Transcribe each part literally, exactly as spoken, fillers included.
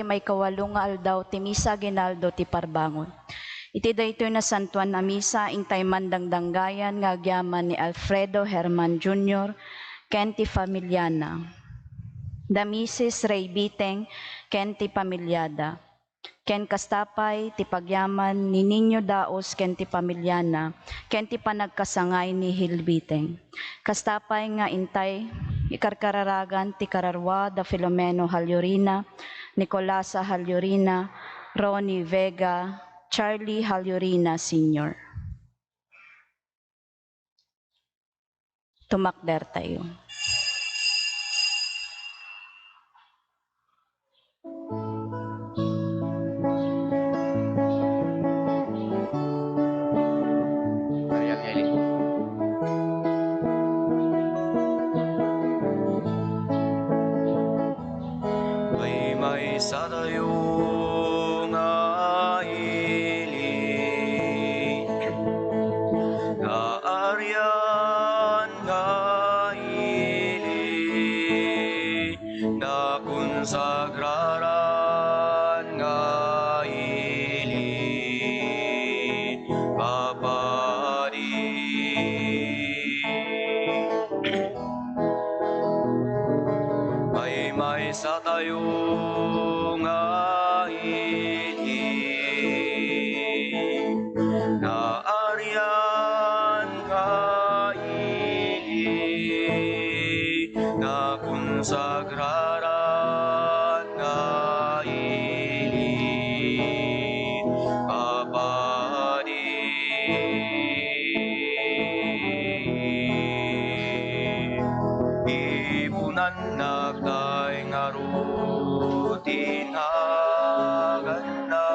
Maikawalo nga aldaw ti Misa Aguinaldo ti Parbangon. Iti daytoy nasantuan a misa, intay mandangdanggayan nga agyaman ni Alfredo Herman Junior ken ti familiana, da Missus Ray Biteng ken ti pamiliada, ken kasta pay ti pagyaman ni Niño Daos ken ti pamiliana, ken ti panagkasangay ni Hil Biteng. Kasta pay nga intay ikarkararagan ti kararua da Filomeno Hallorina, Nicolasa Hallorina, Ronnie Vega, Charlie Hallorina Senior. Tumakdertayo. Maria Angeli. Maymaysa tayo nga ili, naarian nga ili, nakonsagraran nga ili, papadi. Maymaysa tayo nga ili, naarian nga ili, nakonsagraran nga ili, papadi. Ipunannak tay ngarud ti naganna,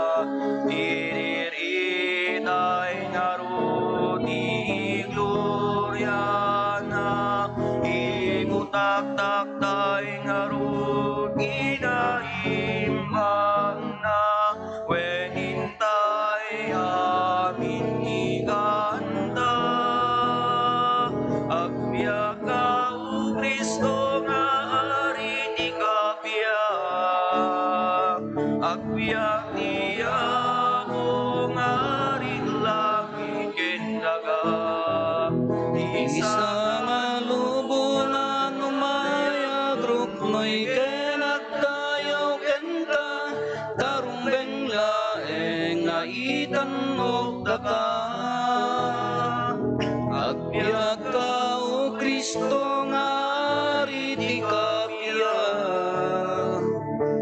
irir-itay ngarud ti gloriana, ikutaktak tay ngarud kinaimbagna, wen intay amin ikanta. Agbiag ka, O Cristo, nga Ari ti kabiag. Agbiag ti Apo nga Ari langit ken daga. Ti sa nga lubong a numay agruknoy ken agdayaw kenka, ta rumbeng laeng nga itannok daka. Agbiag ka, O Cristo, nga Ari ti kabiag.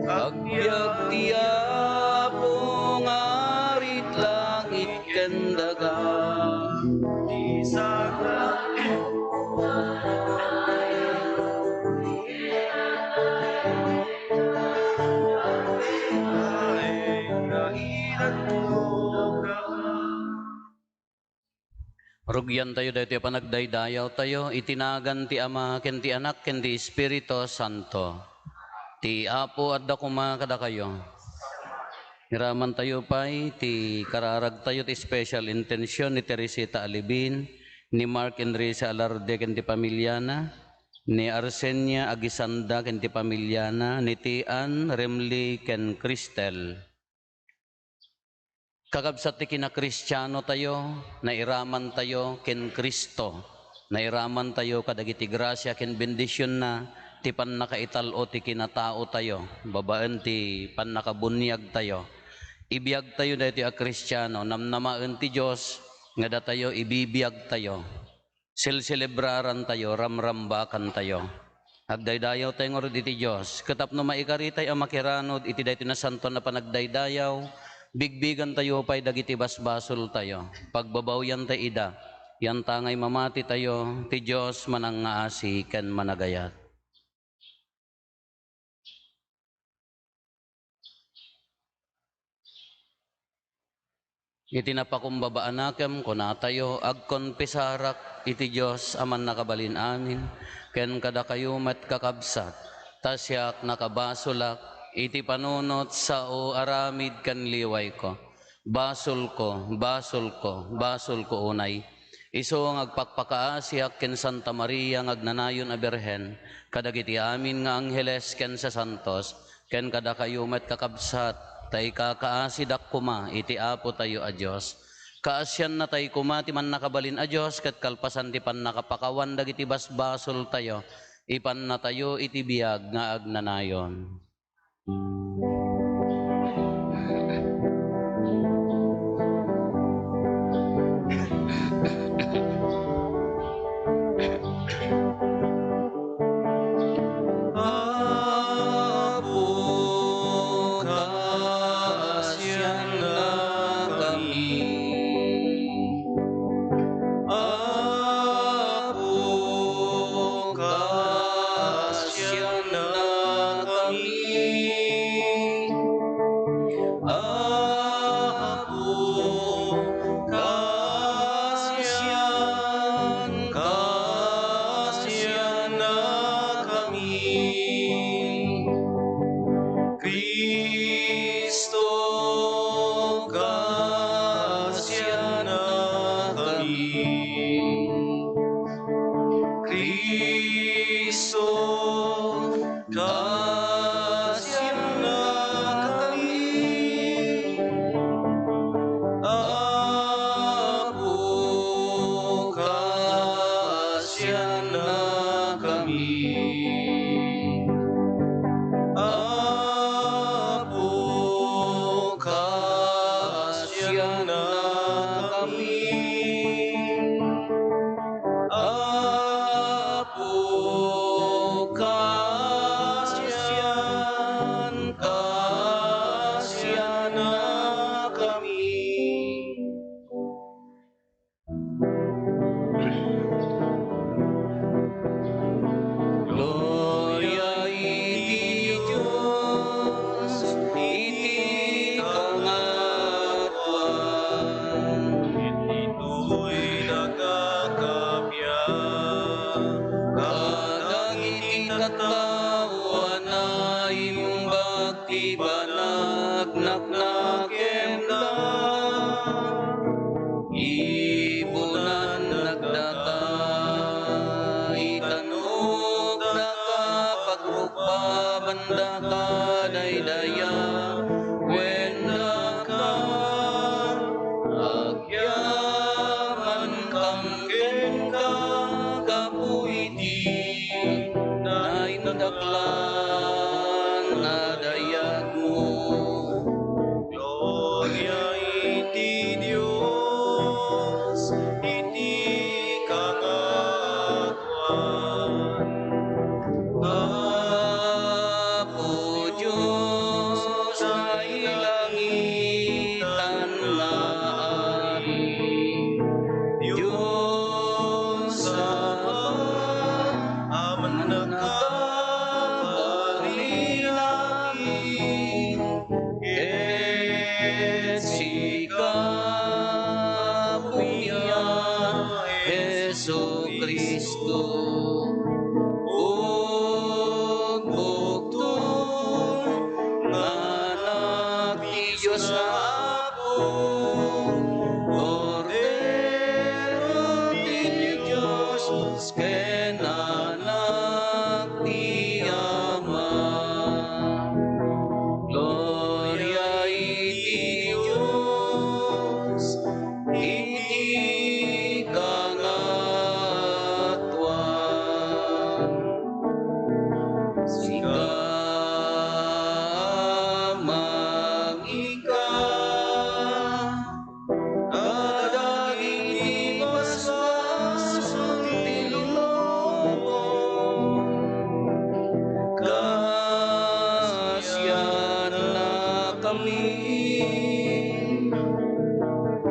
Agbiag ti Apo nga Ari langit ken daga. Ti sa nga Rugiantayo daytoy a panagdaydayawtayo iti nagan ti Ama, ken ti Anak, ken ti Espiritu Santo. Ti Apo adda koma kadakayo. Iramantayo pay ti kararagtayo ti special intention ni Teresita Alibin, ni Mark Enrique Alarde ken ti pamiliana, ni Arsenia Agisanda ken ti pamiliana, ni Tian, Remli, ken Cristel. Kakabsat ti kinakristianotayo, nairamantayo ken Cristo. Nairamantayo kadagiti grasia ken bendisionna ti pannakaital-o ti kinataotayo, babaen ti pannakabuniagtayo. Ibiagtayo daytoy a Kristiano, namnamaen ti Dios nga datayo ibibiagtayo. Selselebrarantayo, ramrambakantayo. Agdaydayawtayo ngarud iti Dios, ket tapno maikaritay a makiranod iti daytoy nasantoan a panagdaydayaw, bigbigantayo pay dagiti basbasoltayo. Pagbabawyantay ida, yantangay mamatitayo, ti Dios manangngaasi ken managayat. Iti napakumbaba a nakem, kunatayo, agkonfesarak iti Dios a Mannakabalin-amin, ken kadakayo met, kakabsat, ta siak nakabasolak iti panunot sao aramid ken liwayko. Basolko, basolko, basolko unay. Isu nga agpakpakaasiak ken Santa Maria nga agnanayon a Birhen, kadagiti amin nga angheles ken sasantos, Ken kadakayo met, kakabsat, ta ikakaasidak koma iti Apotayo a Dios. Kaasiannatay koma ti Mannakabalin a Dios ket kalpasan ti pannakapakawan dagiti basbasoltayo, ipannatayo iti biag nga agnanayon. Apo, kaasiannakami. Apo, kaasiannakami. Apo, kaasian-, kaasiannakami. Cristo, kaasiannakami. Cristo, kaasiannakami. Apo, kaasiannakami. Apo, kaasiannakami. Apo, kaasian-, kaasiannakami. Gloria iti Dios iti kangatoan. Iti ditoy nagkakappia kadagiti tattao a naimbag ti banag naknakemda. Ibunan dagdaka, itanok daka, pagrukbaban daka, daydayawen daka. Agyamankam kenka, gapu iti naindaklan a dayagmo. Gloria iti Dios iti kangatoan. Apo Dios, nailangitan nga Ari, Dios Ama a mannakabalin langit, ket sika, Apo, a Jesu-Cristo, ugbugto nga Anak ti Dios a Apo, Kordero ti Dios, ken Anak ti Ama. Gloria iti Dios iti kangatoan. Sika, Ama, ika kadagiti basbasol ti lubong. Kaasiannakami.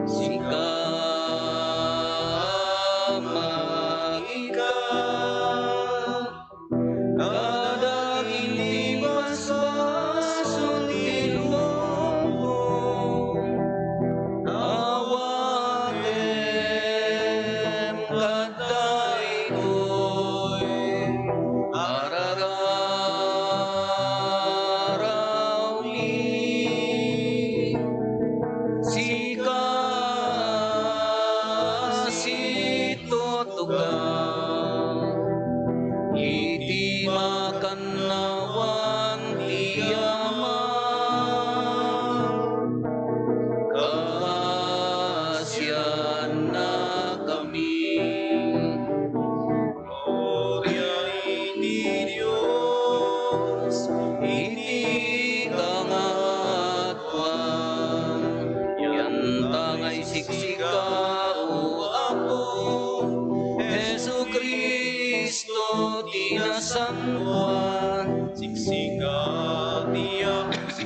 Sika, Ama, ika kadagiti basbasol ti lubong. Awatem kadaytoy a rararawmi.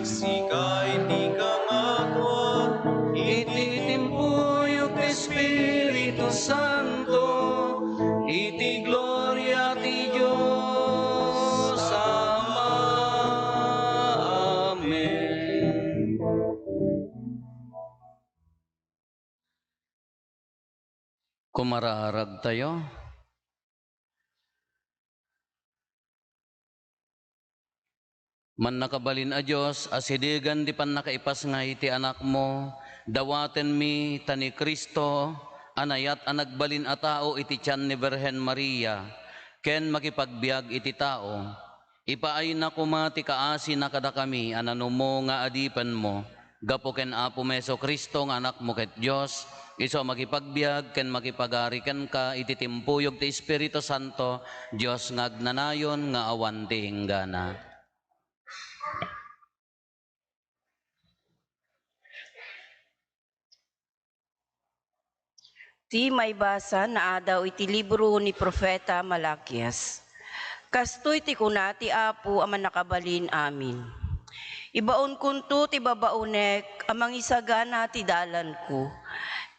Sika iti kangatoan, iti timpuyog ti Espiritu Santo, iti gloria ti Dios Ama. Amen. Kumararagtayo. Mannakabalin a Dios, asidigan ti pannakaipasngay ti Anakmo, dawatenmi ta ni Cristo a nayat a nagbalin a tao iti tian ni Birhen Maria ken makipagbiag iti tao, ipaayna koma ti kaasina kadakami a nanumo nga adipenmo. Gapu ken Apomi Jesu-Cristo nga Anakmo ket Dios, isu a makipagbiag ken makipagari kenka iti timpuyog ti Espiritu Santo, Dios nga agnanayon nga awan ti inggana. Ti maibasa naadaw iti libro ni Profeta Malakias. Kastoy ti kuna ti Apo a Mannakabalin Amin: Ibaonkonto ti babaonek a mangisagana ti dalanko,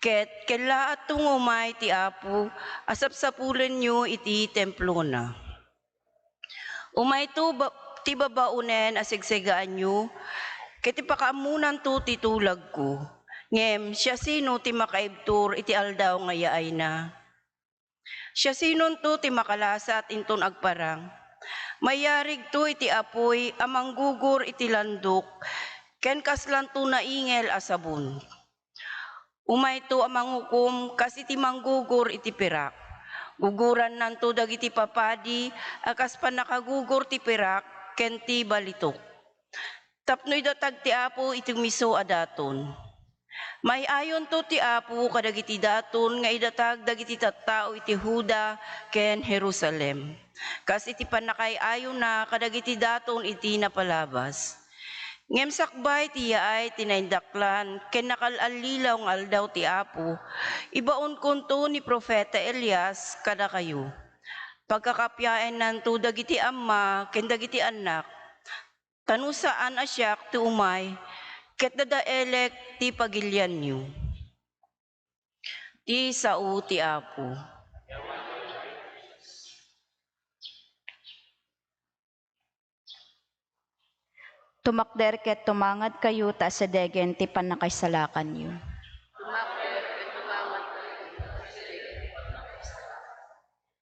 ket kellaatto nga umay ti Apo a sapsapulenyo iti templona. Umayto ba-, ti babaonen a segsegaanyo, ket ipakaammonanto ti tulagko. Ngem siasino ti makaibtur iti aldaw nga yaayna? Siasinonto ti makalasat inton agparang? Maiyarigto iti apuy a manggugor iti landok, ken kaslanto naingel a sabon. Umayto a mangukom kas iti manggugor iti pirak. Gugurannanto dagiti papadi a kas pannakagugor ti pirak ken ti balitok, tapno idatag ti Apo iti maysa a daton. Maay-ayonto ti Apo kadagiti daton nga idatag dagiti tattao iti Juda ken Jerusalem, kas iti pannakaay-ayona kadagiti daton iti napalabas. Ngem sakbay ti yaay ti naindaklan ken nakal-allilaw nga aldaw ti Apo, ibaonkonto ni profeta Elias kadakayo. Pagkakapiaennanto dagiti amma ken dagiti annak, ta no saan a siak ti umay, ket dadaelek ti pagilianyo. Ti sao ti Apo. Tumakder ket tumangadkayo ta asidegen ti pannakaisalakanyo.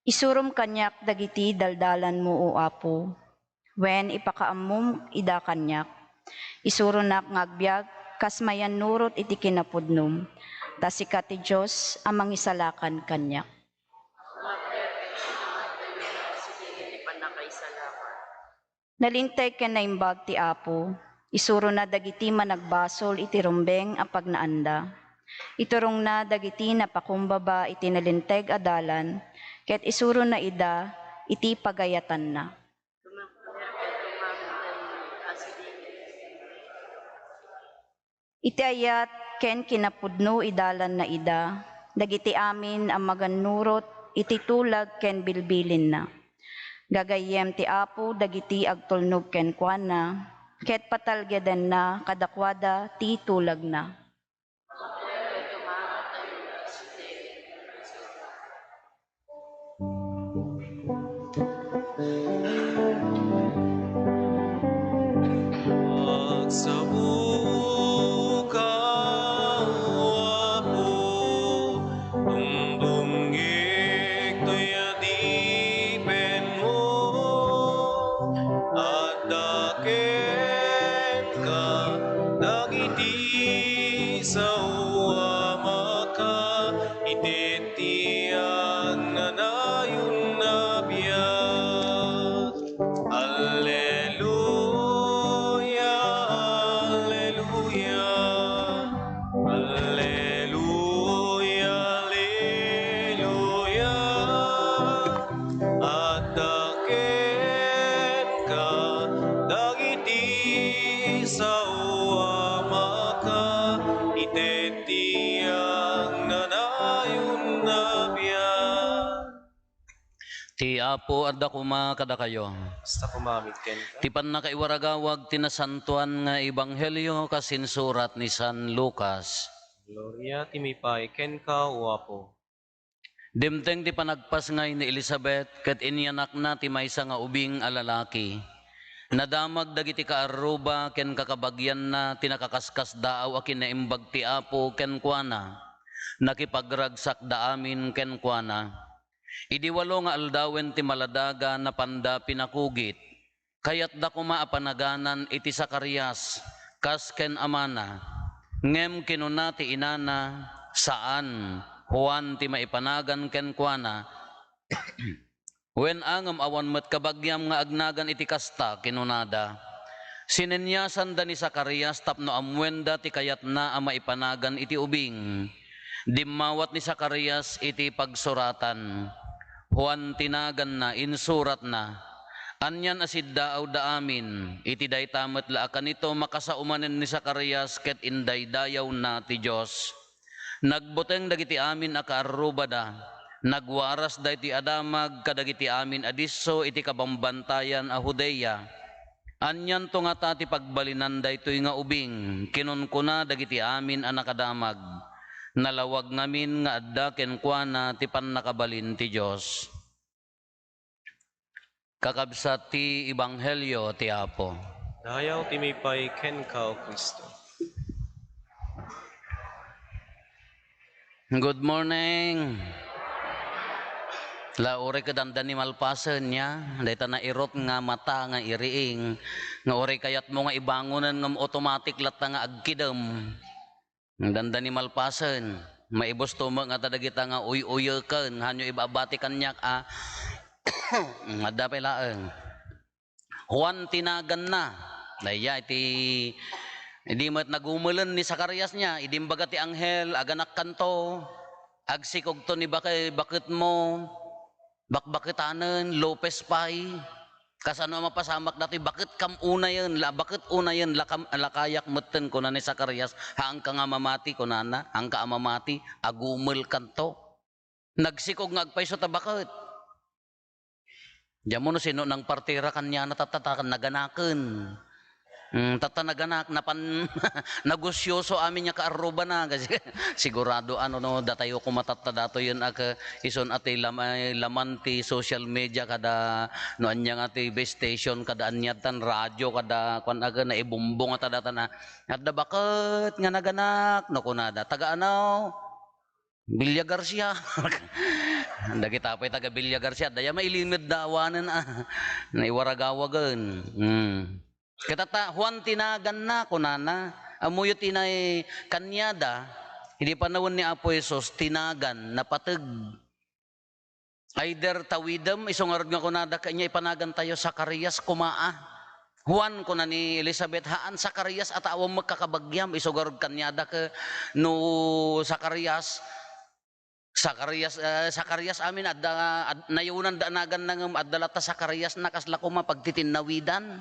Isurom kaniak dagiti daldalanmo, O Apo, wen ipakaammom ida kaniak. Isuronak nga agbiag kas mayannurot iti kinapudnom, ta sika ti Dios a mangisalakan kaniak. Nalinteg ken naimbag ti Apo. Isurona dagiti managbasol iti rumbeng a pagnaanda. Iturongna dagiti napakumbaba iti nalinteg a dalan, ket isurona ida iti pagayatanna. Iti ayat ken kinapudno idalanna ida, dagiti amin a magannurot iti tulag ken bilbilinna. Gagayyem ti Apo dagiti agtulnog kenkuana, ket patalgedenna kadakuada ti tulagna. Agsaboka, O Apo, tungtungngek toy adipenmo. Adda kenka dagiti sao a makaiteddi agnanayon a biag. Alleluia, alleluia, alleluia, alleluia. Adda kenka dagiti sao a makaiteddi agnanayon a biag. Ti Ti Apo adda koma kadakayo. Kasta koma met kenka. Ti pannakaiwaragawag ti nasantoan nga ebanghelio kas insurat ni San Lucas. Gloria ti maipaay kenka, O Apo. Dimteng ti panagpasngay ni Elisabet ket inyanakna ti maysa nga ubing a lalaki. Nadamag dagiti kaarruba ken kakabagianna ti nakaskasdaaw a kinaimbag ti Apo kenkuana. Nakipagragsakda amin kenkuana. Idi walo nga aldawen ti maladaga, napanda pinakugit. Kayatda koma a panaganan iti Zacarias kas ken amana. Ngem kinuna ti inana, "Saan, Juan ti maipanagan kenkuana." "Wen a, ngem awan met kabagiam nga agnagan iti kasta," kinunada. Sineniasanda ni Zacarias tapno ammoenda ti kayatna a maipanagan iti ubing. Dimmawat ni Zacarias iti pagsuratan, "Juan ti naganna, insuratna." Anian a siddaawda amin, iti dayta met la a kanito, makasao manen ni Zacarias ket indaydayawna ti Dios. Nagbuteng dagiti amin a kaarrubada, nagwarasda iti adamag kadagiti amin a disso iti kabambantayan a Judea. Anianto ngata ti pagbalinan daytoy nga ubing? Kinunkuna dagiti amin a nakadamag. Nalawag ngamin nga adda kenkuana ti pannakabalin ti Dios. Kakabsat ti ebanghelio ti Apo. Dayaw ti maipaay kenka, O Cristo. Good morning. La, uray ket anda ni malpasen, ya. Dayta nairut nga mata nga iriing, nga uray kayatmo nga ibangonen ngem automatic latta nga agkidem. Danda ni malpasen. Maibusto met ngata dagita nga uy-uyeken, hanyo ibabati kaniak a, adda pay laeng. Juan ti naganna. Daydiay ti, idi met nagumelen ni Zacarias, nia, idi imbaga ti anghel, "Aganakkanto, agsikogto ni bake-, baketmo, bakbaketanen, lupes pay." Kasano a mapasamak datoy, baket kam unayen, la, baket unayen, lakam, lakayak metten, kuna ni Zacarias, "Haanka nga mamati," kunana, "haanka a mamati, agumelkanto." Nagsikog nga agpayso ta baket. Diammo no sino nangpartira kaniana tatta, ta naganaken. Mm, tatta naganak, napan-, nagusioso amin nga kaarrubana. Kasi sigurado ano, no, datayo koma tatta datoyen a ke-, isun a ti lam-, ay, laman ti social media kada no ania nga T V station, kada ania tan radio, kada kuan a ke-, naibumbong a ta datan a, "Adda baket nga naganak," no kunada. "Taga ano?" "Villa Garcia." Dagita pay taga Villa Garcia, daya mailimed da awanen a naiwaragawagen. Hmm. Ket ta, "Juan ti naganna," kunana. Ammoyo ti nay-, kaniada, idi panawen ni Apo Jesus, ti nagan, napateg. Either tawidem, isu ngarud nga kunada, "Ania ipanagantayo, Zacarias koma a?" "Juan," kuna ni Elisabet, "Haan, Zacarias, a ta awan met kakabagiam." Isu ngarud kaniada ke no Zacarias, Zacarias, eh, Zacarias amin, adda, ad-, nayonanda a naganna ngem adda latta Zacariasna, kasla koma pagtitinnawidan.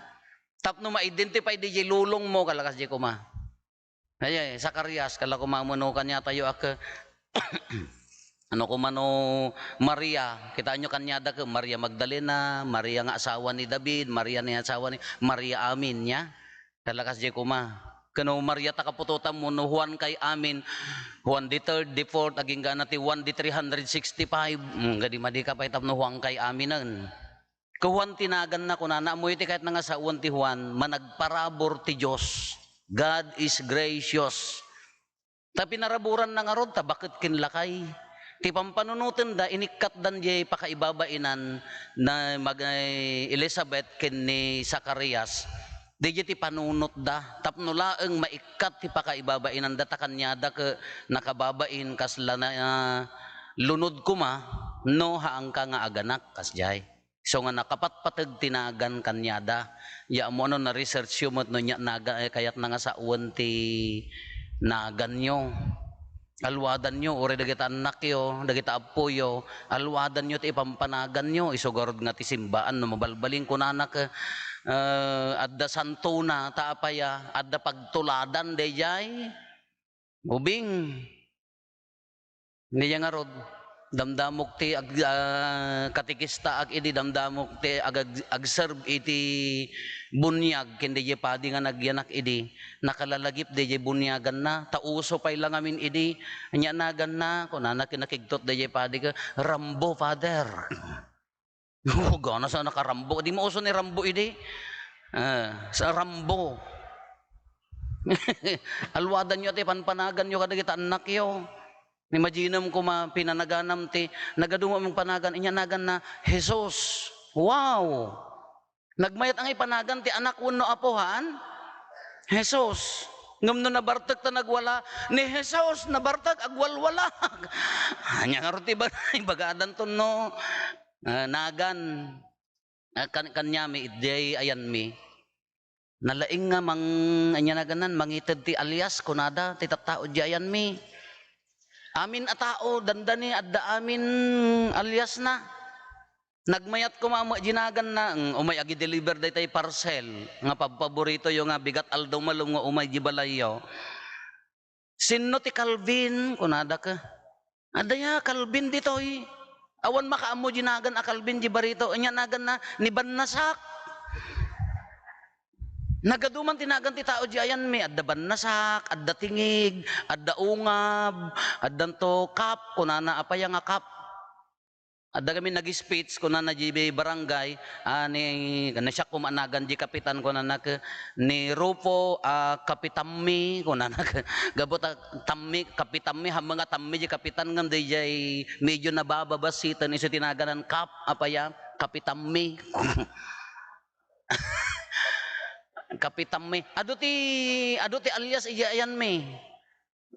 Tapno ma-identify diay lulongmo, kalakas diay koma. Ay, ay, Zacarias, kala ko mamano kaniatayo a ke-, ano ko mano, Maria, kitaenyo kaniada ke, Maria Magdalena, Maria nga asawa ni David, Maria ni asawa ni, Maria amin, nia. Kalakas diay koma. Ken no Maria ta kaputotam mo, no Juan kay amin, Juan the third, the fourth, agingga na ti Juan the three hundred sixty-five, mm, gadi madi ka pay tapno Juan kay aminen. Ken Juan ti naganna, kunana, ammoyo ti kayatna nga sawen ti Juan, managparabur ti Dios. God is gracious. Ta pinaraburanna ngarud ta baket ken lakay. Ti pampanunotenda, inikkatdan diay pakaibabainan na mag-, Elisabet ken ni Zacarias. Daydiay ti panunotda. Tapno laeng maikkat ti pakaibabainanda ta kaniada ke nakababain kasla na, ah, lunod koma no haanka nga aganak, kasdiay. Isu nga nakapatpateg ti nagan kaniada. Ya, ammo ano, na-researchyo met no nia naga-, eh, kayatna nga sawen ti naganyo. Alwadanyo, uray dagita annakyo, dagita appoyo, alwadanyo ti ipampanaganyo. Isu garud nga ti simbaan, no mabalbalin, kunana ke, eh, adda santona, ta apay a, adda pagtuladan daydiay ubing. Daydiay ngarud, Damdamok ti ag-, ah, katekistaak idi, damdamok ti ag-, ag-, agserb iti buniag ken diay padi nga nagyanak idi. Nakalalagip diay buniaganna, ta uso pay la ngamin idi. Ania naganna, kunana ken nakigtot diay padi ket, "Rambo, Father." Gana sa nakarambo. Di mo uso ni Rambo idi. Ah, sa Rambo. Alwadanyo ti panpanaganyo kadagiti annakyo. Imaginem koma pinanaganam ti nagadu nga panagan, inya naganna, Jesus. Wow! Nagmayat angay panagan ti anak wenno apo, haan? Jesus. Ngem no nabartek ta nagwala, ni Jesus nabartek agwalwala. Ania ngarud ti iba-, ibagadanto no, ah, nagan. Ah, kan-, kaniami, idiay ayanmi. Nalaing nga mang-, ania naganna, mangited ti alias, kunada, ti tattao idiay ayanmi. Amin a tao, dandani, adda amin aliasna. Nagmayat koma met di naganna, ng umay agi-deliver daytay parcel nga pabpaboritoyo nga bigat aldaw malem nga umay di balayyo. "Sinno ti Calvin?" kunada ka. "Adda ya Calvin ditoy. Awan makaammo di nagan a Calvin di barito." Ania naganna, ni Bannasak. Nagadu man ti nagan ti tao di ayanmi. Adda Bannasak, adda Tingig, adda Ungab, addanto Kap, kunana, "Apay nga Kap?" Adda kami nag-speech, kunana, di barangay, ah, ni, na siak koma nagan di kapitan, kunana, ke-, ni Rufo, ah, kapitanmi, kunana, ke-, gapu ta tammi, kapitanmi, hamang nga tammi di kapitan, ngem daydiay medyo nabababasiten, isu ti naganan, Kap, apay a, kapitanmi. Kapitanmi. Adu ti, adu ti alias, idiay ayanmi.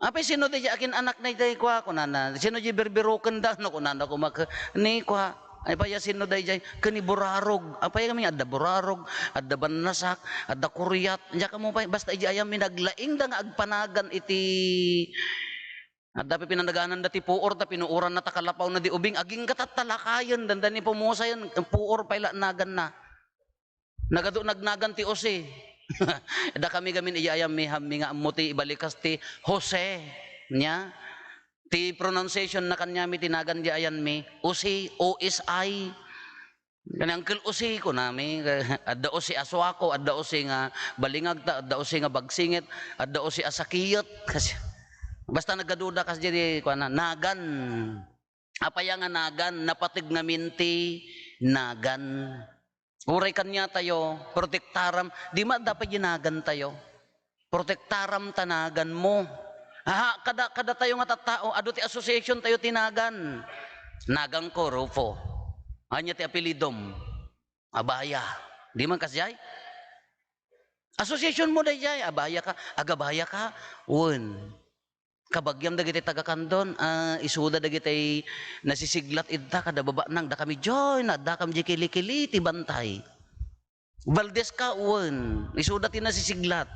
"Apay, sino daydiay akin-anak na itay kua?" kunana. "Sino di birbirokenda?" no, kunana koma ke-, ni kua. "Ay, paya, sino daydiay?" "Ken ni Burarog." "Apay, kami adda Burarog, adda Bannasak, adda Kuriat. Diak ammo pay, basta idiay ayanmi naglaingda nga agpanagan iti, adda pay pinanagananda ti puor, ta pinuoranna ta kalapawna di ubing. Agingga tatta lakayen, dandani pumusayen, puor pay la naganna." Nagadu-, nagnagan ti Ose. Dakami gamin idiay ayanmi, hammi nga ammo ti ibalikas ti Jose. Nia? Ti pronunciation na kaniami ti nagan di ayanmi, Ose, O S I. Kani Uncle Ose, kunami, adda Ose a suako, adda Ose nga balingagta, adda Ose nga bagsinget, adda Ose a sakiyet. Kasi, basta nagaduda kas di, kuana, nagan. Apay a nga nagan, napateg ngamin ti nagan. Uray kaniatayo, protektaram, di met adda pay di nagantayo. Protektaram ta naganmo. Aha, kada, kadatayo nga tattao, adu ti association tayo ti nagan. Naganko, Rufo. Ania ti apelidom? Abaya. Di man kasdiay? Association mo daydiay, Abaya ka, Agabaya ka. Wen. Kabagiam dagiti taga-Candon, ah, isuda dagiti nasisiglat idta kada babanang, dakami diay, na addakami diay kili-kili ti bantay. Valdez ka, wen, isuda ti nasisiglat.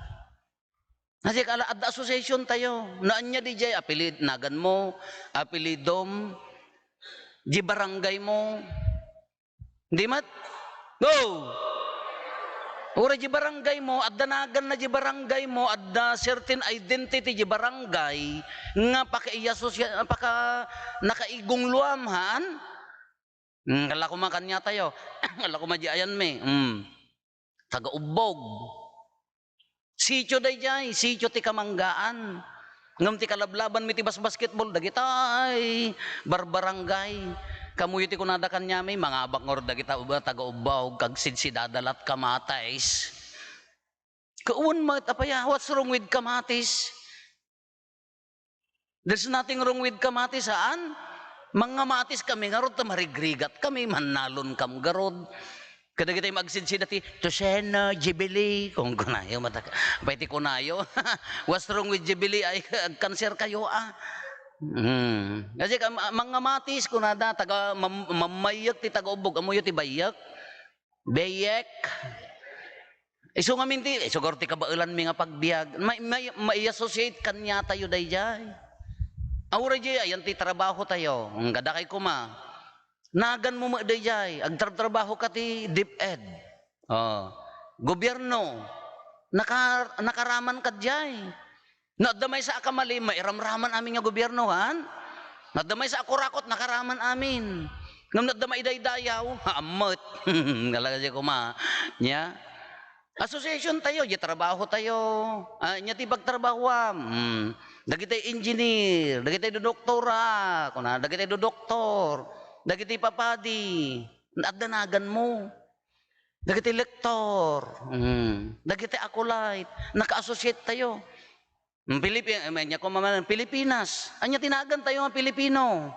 Nasi kala, adda association tayo. No ania diay apelid-, naganmo, apelidom, di barangay mo. Di met? Go! Uray di barangay mo, adda naganna di barangay mo, adda certain identity di barangay nga pakaiasosia-, paka-, nakaigungluam, haan? Hmm, kala ko man kaniatayo. Kala ko man di ayanmi. Hmm. Taga-Ubbog. Sitio daydiay, sitio ti kamanggaan. Ngem ti kalablabanmi ti basbasketball, dagitay barbarangay. Kamuyo ti kunada kaniami, mangabak ngarud dagita uba-, taga-Ubbog, kagsidsidada lat Kamatis. Kawan met, apay a, what's wrong with Kamatis? There's nothing wrong with Kamatis, haan? Mangamatis kami ngarud, ta marigrigat kami, mannalon kam garud. Kadagiti magsidsida ti, "Tuseno, Jubilee?" Kung kunayo, matak-, apay ti kunayo? "What's wrong with Jubilee? Ay, agkanser kayo, ah." Hmm. Kasi ka, ma-, mangamatis, kunada, taga, mam-, mammayek ti taga-Ubbog. Amoyo ti bayek? Beyek. Isu ngamin ti, isu garo ti kabaelanmi nga pagbiag. May, may, mai-associate kaniatayo daydiay. Aw, daydiay, ayan ti trabaho tayo. Ang kadakay kuma. Naganmo met daydiay. Agtrabtrabaho ka ti DepEd. Oh. Gobyerno. Naka-, nakaraman ka diay. No adda maysa a kamali, mairamraman amin nga gobyerno, han? Nadda maysa a kurakot, nakaraman amin. Ngem nadda maidaydayaw, ammet. Talaga siya kuma. Nya? Association tayo, di trabaho tayo. Ah, nya ti pagtrabahoam. Hmm. Dagiti engineer, dagiti dodoktora, kuna, dagiti dodoktor, dagiti papadi, adda naganmo. Dagiti lektor, hmm, dagiti acolyte, naka-associate tayo. Hmm, Pilipi-, eh, nya kuma man, Pilipinas. Anya ti nagan tayo nga Pilipino?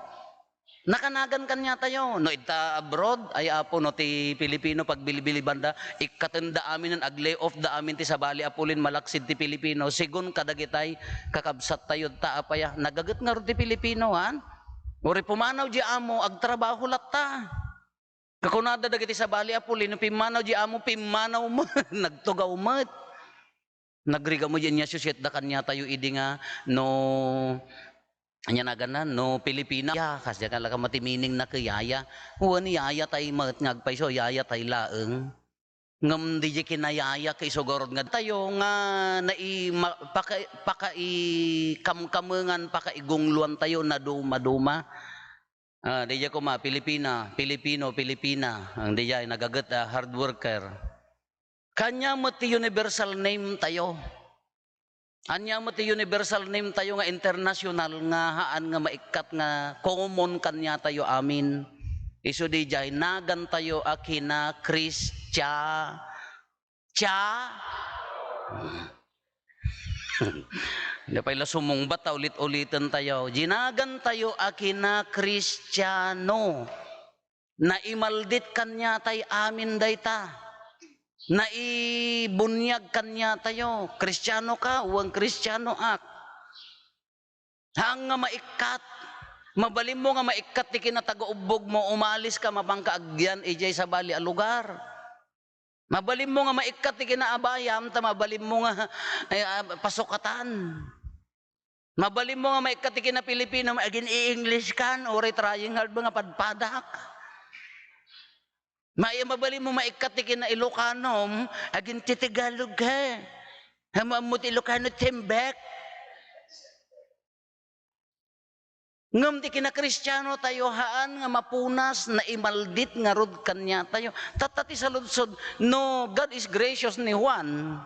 Nakanagan kaniatayo. No, idta abroad, ay apo, no, ti Pilipino, pagbilibili banda, ikkatenda amin, ag-lay off da amin ti sabali a pulin malaksid ti Pilipino. Sigun kadagitay kakabsat tayo, ta apaya, nagaget ngarud ti Pilipino, han? Uray pumanaw di amo, agtrabaho latta. Kakunada dagiti sabali a pulin, no pimmanaw di amo, pimmanaw met, nagtugaw met. Nagrigat met di ania, associate da kaniatayo idi nga no, ania naganna, no Pilipina, ya, kas diak kala ka mati meaning na ket yaya. Wen, yaya tay met nga agpayso, yaya tay laeng. Ngem di di kinayaya ket isu garud nga tayo nga nai-, ma-, paka-, pakaikamkamengan, pakaigungloan tayo na dumaduma. Ah, diay kuma, Pilipina, Pilipino, Pilipina. Ang diay nagaget a hard worker. Kanya met ti universal name tayo. Ania met ti universal name tayo nga international nga haan nga maikkat nga common kaniatayo amin. Isu diay nagan tayo a kina Kristia-, Tia-, Di pay la sumungbat ta ulit-uliten tayo. Di nagan tayo a kina Kristiano. Naimaldit kaniatay amin dayta. Naibuniag kaniatayo. Kristiano ka, wen Kristiano ak. Haan nga maikkat. Mabalinmo nga maikkat ti kinatagaubbogmo, umalis ka, mapanka agyan idiay sabali a lugar. Mabalinmo nga maikkat ti kinaabayam, ta mabalinmo nga, eh, ah, pasukatan. Mabalinmo nga maikkat ti kina-Pilipino, agin-i-English kan, uray trying hard nga padpadak. Ma-, mabalinmo maikkat ti kina-Ilocano, agin-ti-Tagalog ka. Ammo ti Ilocano, timbek. Ngem ti kinakristiano tayo, haan nga mapunas, naimaldit ngarud kaniatayo. Tatta ti saludsod, no God is gracious ni Juan,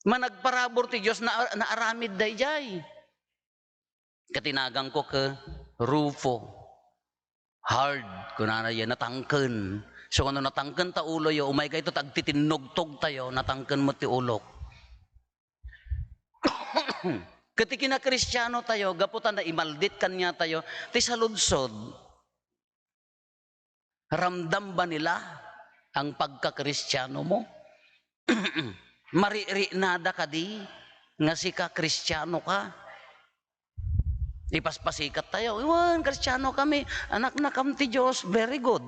managparabur ti Dios, na-, naaramid daydiay. Ket ti naganko ket Rufo. Hard, kunana, ya natangken. So, no natangken ta uloyo, umayka ito, ta agtitinnugtog tayo, natangken met ti ulok. Ket ti kinakristiano tayo, gapu ta naimaldit kaniatayo, ti saludsod, ramdam ba nila ang pagkakristiano mo? Maririknada kadi nga sika kristiano ka? Ipaspasikat tayo, "Wen, kristiano kami, anaknakam ti Dios." Very good.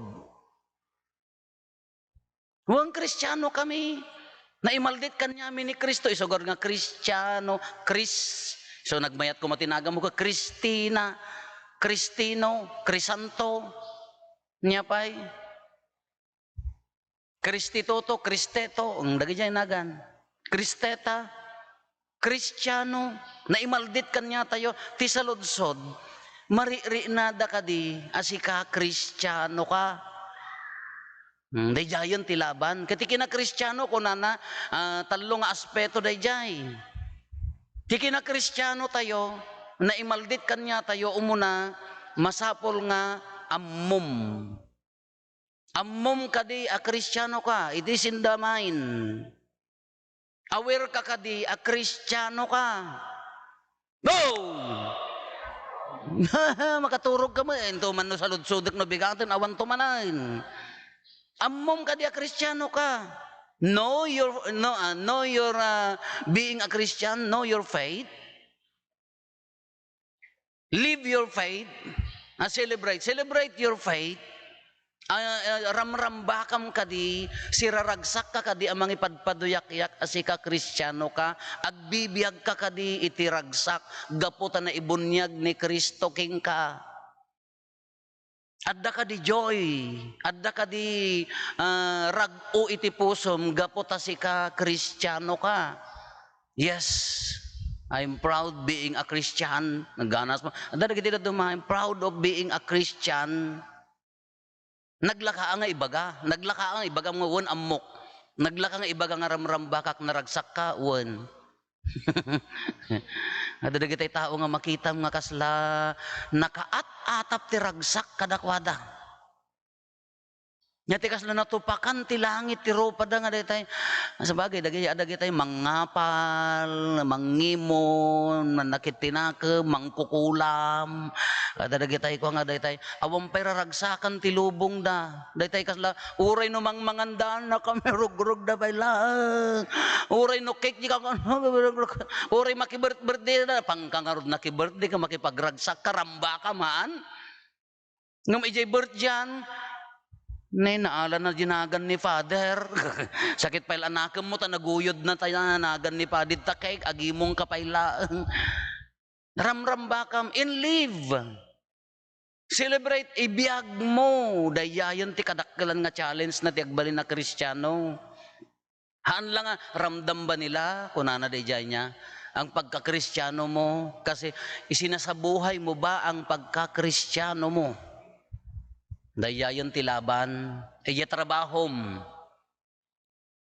Wen, kristiano kami. Naimaldit kaniami ni Cristo, isugar nga kristiano, Chris. So, nagmayat koma ti naganmo ket Cristina, Cristino, Crisanto. Nia pay? Cristitoto, Cristeto, ang dagiti nagan. Cristeta, Kristiano, naimaldit kaniatayo, ti saludsod, maririknada kadi a sika Kristiano ka? Hmm, daydiayen ti laban. Ket ti kinakristiano, kunana, ah, tallo nga aspeto daydiay. Ti kinakristiano tayo, naimaldit kaniatayo, umuna, masapul nga ammom. Ammom kadi a Kristiano ka, it is in the mind. Aware ka kadi a Kristiano ka. No! Makaturog ka met, intoman no saludsodek no bigaten, awan to manen. Ammom kadi a Kristiano ka. Know your, no, ah, know your, ah, being a Christian, know your faith. Live your faith. Ah, celebrate. Celebrate your faith. Ah, ah, ramrambakam kadi, siraragsakka kadi a mangipadpaduyakyak a sika Kristiano ka, agbibiagka kadi iti ragsak gapu ta naibuniag ni Cristo kenka. Adda kadi joy, adda kadi, ah, rag-o iti pusom gapu ta sika Kristiano ka. Yes. "I'm proud being a Christian." Nagganas mo. Adda dagiti dadduma, "I'm proud of being a Christian." Naglaka nga ibaga. Naglaka nga ibaga nga wen ammok. Naglaka nga ibaga nga ramrambakak, naragsakka, wen. Adda dagiti tao nga makitam nga kasla nakaat-atap ti ragsak kadakuada. Nya ti kasla natupakan ti langit ti rupada nga daytay. Sabagay, dagiti, dagitay mangngapal, mangngimon, mannakit ti nakeb, mangkukulam. Kada dagitay ko nga daytay, awan pay raragsakan ti lubongda. Daytay kasla, uray no mangmanganda, nakamirrugrugda pay laeng. Uray no cake, di ka, uray makibirth-, birthday da, pangkangarod nakibirthday ka, makipagragsak ka, ramba ka man. Ngem idiay birthday-an, ne, naala na diay nagan ni Father. Sakit pay la nakemmo ta naguyod na tayo na nagan ni Father. Ta kay agimong ka pay laeng. Ramrambakam in live. Celebrate, ibiag mo. Dayayen ti kadakkelan nga challenge na ti agbalin a Kristiano. Haan la nga, "Ramdam ba nila?" kunana daydiay niya, "ang pagkakristiano mo? Kasi isinasabuhay mo ba ang pagkakristiano mo?" Dayayen ti laban. Idiay trabahom.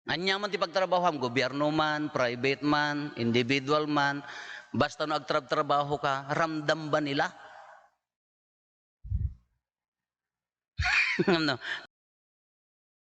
Ania man ti pagtrabahoam, gobierno man, private man, individual man, basta no agtrabtrabaho ka, ramdam ba nila? Ano?